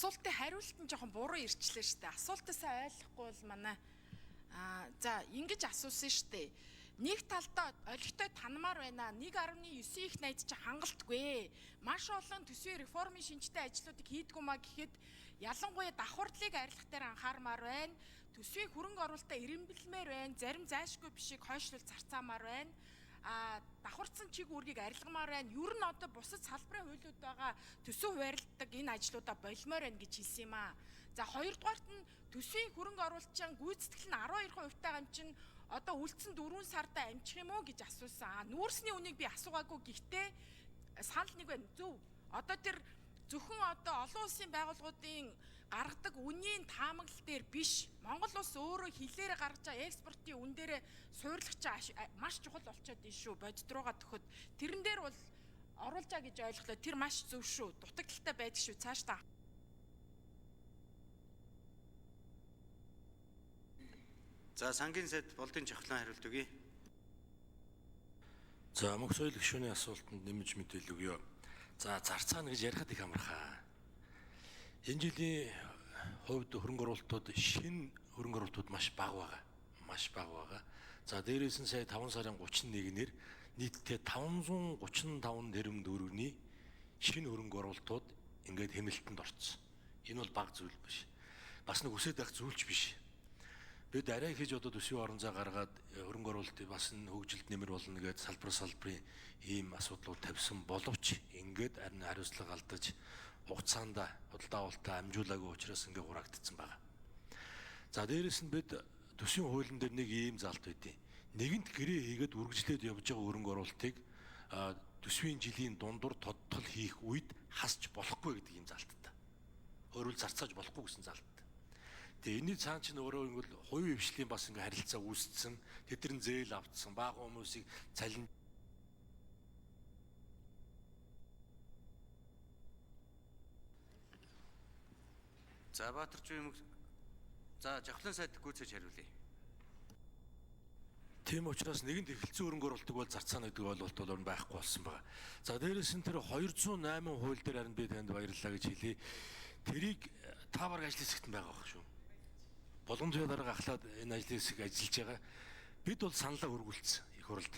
Асуултын хариулт нь жоохон буруу ирчлээ штэ. Асуултаа сайн ойлгохгүй бол манай за ингэж асуусан штэ. Нэг талдаа олигтой танмаар байна. 1.9 их найд чи хангалтгүй. Маш олон төсвийн реформын шинжтэй ажлуудыг хийдгүү маа гэхэд ялангуяа давхардлыг арилгах дээр анхаармаар байна. Төсвийн хөрөнгө оруулалтаа эрэмбэлмээр байна. Зарим зайлшгүй бишийг хойшлуул зарцаамаар байна. Давхарцсан чиг үүргийг арилгамаар байна. Ер нь одоо бусад салбарын хуулиуд байгаа төсөв хуваарлтдаг энэ ажлуудаа болмоор байна гэж хэлсэн юм аа. За хоёрдугаарт нь төсвийн хөрөнгө оруулалтын гүйцэтгэл нь 12% тагаа юм чинь одоо үлдсэн 4 сарда амжих юм уу гэж асуусан. Нүүрсний үнийг би асуугаагүй, гэхдээ санал нэг байна. Зөв. Одоо тэр зөвхөн одоо олон улсын байгууллагуудын гаргадаг үнийн таамаглал дээр биш. Монгол улс өөрөө хилээрээ гаргаж байгаа экспортын үн дээрээ суурлах чинь маш чухал болчиход байна шүү. Бодит руугаа төхөд тэрэн дээр бол оруулж байгаа гэж ойлголоо. Тэр маш зөв шүү. Дутагдaltaй байдаг шүү. Цаашдаа. За сангийн сайд Болдын Жавхлан хариулт өгье. За мөнх соёл гишүүний асуултанд нэмж мэдээлэл өгье. За зарцаана гэж ярихад их амархаа. Энэ жилийн хувьд хөрөнгө оруулалтууд шинэ хөрөнгө оруулалтууд маш бага байгаа. Маш бага байгаа. За дээрээс нь сая 5 сарын 31-ээр нийтдээ 535 тэрбум төгрөгийн шинэ хөрөнгө оруулалтууд ингээд хэмнэлтэнд орсон. Энэ бол бага зүйл биш. Бас нэг өсөд байх зүйлч биш. Бид арай хийж одоо төсвийн орон зай гаргаад хөрөнгө оруулалтыг бас энэ хөгжилд нэмэр болно гэж салбар салбарын ийм асуудлууд тавьсан боловч ингээд харин хариуцлага алдаж хугацаанд худалдаа авалтаа амжуулаагүй учраас ингээд хураагдсан байна. За дээрэс нь бид төсвийн хуулийн дээр нэг ийм залт байдیں۔ Нэгэнт гэрээ хийгээд үргэлжлээд явж байгаа хөрөнгө оруулалтыг төсвийн жилийн дундуур тодтол хийх үед хасч болохгүй гэдэг ийм залттай. Өөрөөр зарцааж болохгүй гэсэн залттай. Тэгээ энэний цаан чинь өөрөө ингэвэл хувийн хвшлийн бас ингээ харилцаа үүссэн, тэдний зээл автсан, бага хүмүүсийг цалин За Баатарч юм. За Жавхлан сайд гүйцэж хариулъя. Тийм учраас нэгэнт эхэлсэн хөрөнгө оруулалтыг бол зарцаана гэдэг ойлголт бол байхгүй болсон байна. За дээрээс нь тэр 208 хууль дээр харин би танд баярлалаа гэж хэлье. Тэрийг та бараг ажлын хэсэгт байгаа байх шүү. Боломжтой дарга ахлаад энэ ажлын хэсэг ажиллаж байгаа. Бид бол саналаа өргүүлсэн их хурлд.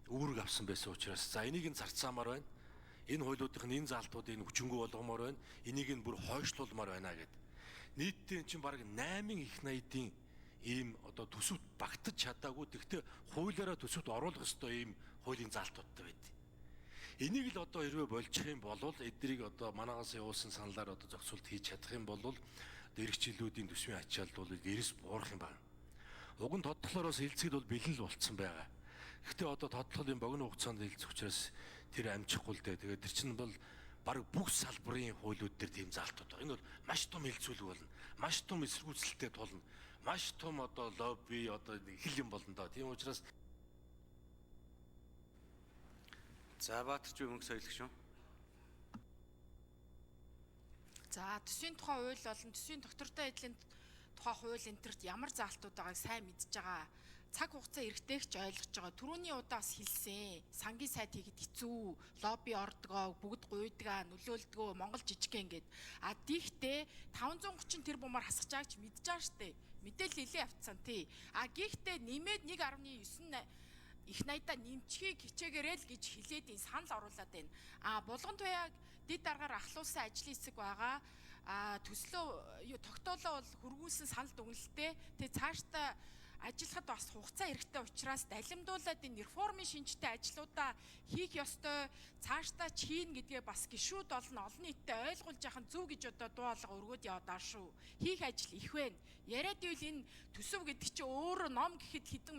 Үүрэг авсан байсан учраас за энийг нь зарцаамаар байна. Энэ хуулиудын энэ заалтуудыг хүчингү болгомоор байна. Энийг нь бүр хойшлуулмаар байна гэд. Нийтдээ эн чинь бараг 8 их найдын ийм одоо төсөвт багтаж чадаагүй. Тэгвэл хуулиараа төсөвт оруулах ёстой ийм хуулийн заалтуудтай байд. Энийг л одоо хэрвээ болчих юм бол эднийг одоо манаагаас явуулсан саналаар одоо зохицуулт хийж чадах юм бол дээрх жилүүдийн төсвийн ачаалал бол эрс буурах юм байна. Уг нь тодтолоороо хилцэхэд бол бэлэн л болцсон байгаа. Гэхдээ одоо тодтолын богино хугацаанд хилцэх учраас тэр амжихгүй л дээ. Тэгээд тэр чинь бол бараг бүх салбарын хуулиуд дээр тийм заалтууд байгаа. Энэ бол маш том хилцүүлэг болно. Маш том эсэргүүцэлтэй тулна. Маш том одоо лобби одоо хэл юм болно доо. Тийм учраас За Баатарч мөнх соёл гишүүн. За төсвийн тухай хууль болон төсвийн доктортой ажлын тухай хууль энэ тэрт ямар заалтууд байгааг сайн мэдж байгаа. Цаг хугацаа эрэхтэйг ч ойлгож байгаа. Түрүүний удаа бас хэлсэн. Сангийн сайд хийхэд хэцүү, лобби ордгоо, бүгд гуйдгаа, нөлөөлдгөө, Монгол жижигхэн ингээд. А тийхтэй 530 тэрбумаар хасах чаагч мэдж байгаа штэ. Мэдээлэл илээ авцсан тий. А гихтээ нэмээд 1.9 их найдаа нэмчихийг хичээгээрэй л гэж хэлээд энэ санал оруулаад байна. А Булган Туяаг дэд даргаар ахлуулсан ажлын хэсэг байгаа. А төслөө тогтоолоо бол хөргүүлсэн санал дүгнэлттэй. Тэгээ цаашдаа ажиллахад бас хугацаа хэрэгтэй учраас далимдуулаад энэ реформын шинжтэй ажлуудаа хийх ёстой, цаашдаа ч хийн гэдгээ бас гишүүд олон олон нийтэд ойлгуулж яхан зөв гэж одоо дуу хоолой өргөөд яваад шүү. Хийх ажил их байна. Яриад ивэл энэ төсөв гэдэг чинь өөрөө ном гэхэд хэдэн